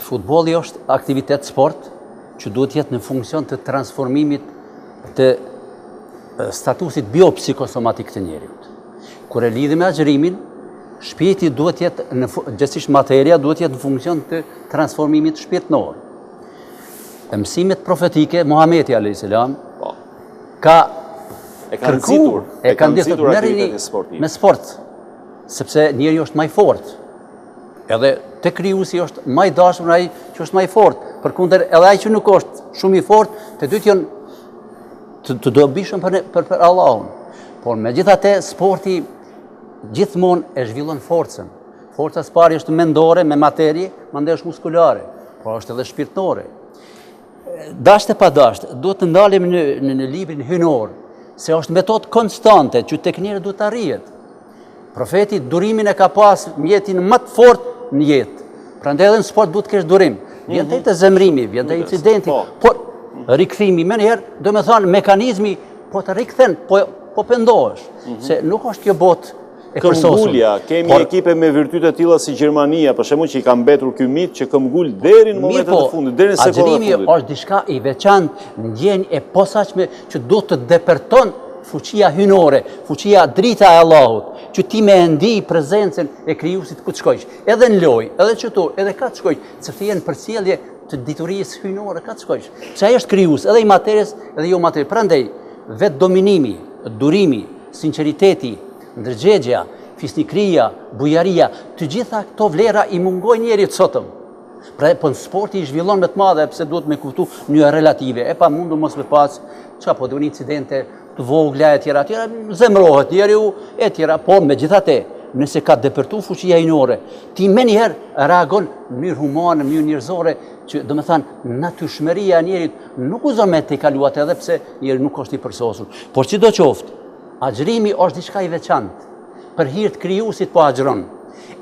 Futbolli është aktivitet sport që duhet të jetë në funksion të transformimit të statusit biopsikosomatik të njeriut. Kur e lidhim me agjërimin, shpirti duhet të jetë në gjithsesi materia duhet të jetë në funksion të transformimit shpirtnor. E mësimet profetike Muhameti alayhis salam po. ka e ka nxitur, e ka nxitur aktivitetin sportiv. Me sport, sepse njeriu është ma i fortë. Edhe te krijuesi është ma i dashur ai që është ma i fortë. Përkundër edhe ai që nuk është shumë i fortë, të dytë janë të, të dobishëm për, për, për Allahun. Por megjithatë sporti gjithmonë e zhvillon forcën. Forca së pari është mendore me materie, mandej është muskulare, por është edhe shpirtnore. Dashtë e pa dashtë, duhet të ndalemi në, në, në librin hyjnor, se është metodë konstante që tek njeriu duhet të arrihet. Profeti durimin e ka pas mjetin më të fort në jetë. Prandaj edhe në sport duhet të kesh durim. Vjen te te zemrimi, vjen te incidenti, po. por rikthimi menjëherë, domethanë mekanizmi po të rikthen, po po pendohesh, mm -hmm. se nuk është kjo botë e përsosur. Këmbgulja, kemi por, ekipe me virtyte të tilla si Gjermania, për shembull që i ka mbetur ky mit që këmbgul deri në momentet e fundit, deri në sekondën e fundit. Agjërimi është diçka i veçantë, ndjenjë e posaçme që do të depërton fuqia hyjnore, fuqia drita e Allahut, që ti me e ndi prezencën e krijuesit ku të shkojsh, edhe në lojë, edhe qëtu, edhe ka të shkojsh, sepse je në përcjellje të diturisë hyjnore ka të shkojsh. Se ai është krijues, edhe i materies, edhe jo materies. Prandaj, vetëdominimi, durimi, sinqeriteti, ndërgjegja, fisnikria, bujaria, të gjitha këto vlera i mungojnë njerit sotëm. Pra, po në sporti i zhvillon me të madhe, pse duhet me kuptu një relative, e pamundur mos me pas, çka po duhen incidente të vogla e tjera, tjera, zemrohet njeriu e tjera, po megjithatë, nëse ka depërtu fuqia hyjnore, ti menjëherë reagon në mënyrë humane, në mënyrë njerëzore, që domethanë, natyrshmëria e njerit nuk guxon me tejkalu atë edhe pse njeri nuk është i përsosur. Por sido qoftë, agjërimi është diçka i veçantë, për hir të krijuesit po agjëron.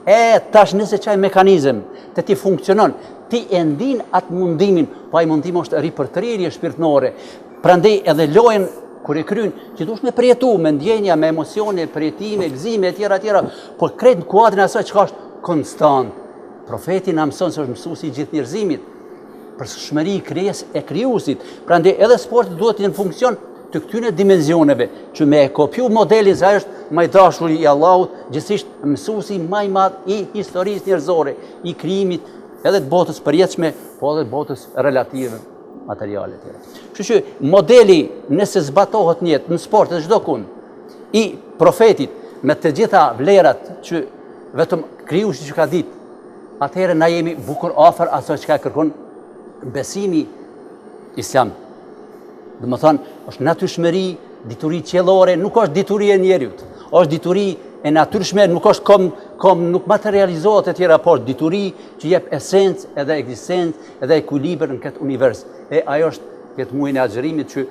E tash nëse qaj mekanizëm te ti funksionon, ti e ndin atë mundimin, po ai mundim është ripërtërirje shpirtnore. Prandaj edhe lojën kur e kryen, ti duhesh me përjetu me ndjenja, me emocione, përjetime, gëzime e tjera e tjera, por krejt në kuadrin e asaj çka është konstant. Profeti na mëson se është mësuesi i gjithë njerëzimit, përsosmëri krijesë e krijuesit. Prandaj edhe sporti duhet të jetë në funksion të këtyre dimenzioneve, që me e kopju modelin se ai është ma i dashuri i Allahut, gjithsesi mësuesi ma i madh i historisë njerëzore, i krijimit edhe të botës përjetshme, po edhe të botës relative materiale tjera. Kështu që modeli nëse zbatohet në jetë, në sport dhe çdo kund, i profetit me të gjitha vlerat që vetëm krijuesi që ka ditë, atëherë na jemi bukur afër asaj çka e kërkon besimi islam. Domethanë, është natyrshmëri, dituri qiellore, nuk është dituri e njeriut. është dituri e natyrshme, nuk është kom, kom nuk materializohet e tjera, por dituri që jep esencë edhe ekzistencë edhe ekuilibër në këtë univers. E ajo është këtë muajin e agjërimit që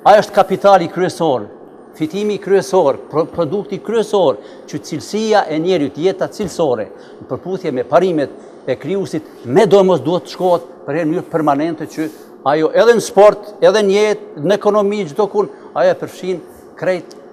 ajo është kapitali kryesor, fitimi kryesor, produkti kryesor, që cilësia e njeriut, jeta cilësore, në përputhje me parimet e krijuesit, medoemos duhet të shkohet për në mënyrë permanente që Ajo edhe në sport, edhe në jetë, në ekonomi, çdo kund, ajo e përfshin krejt.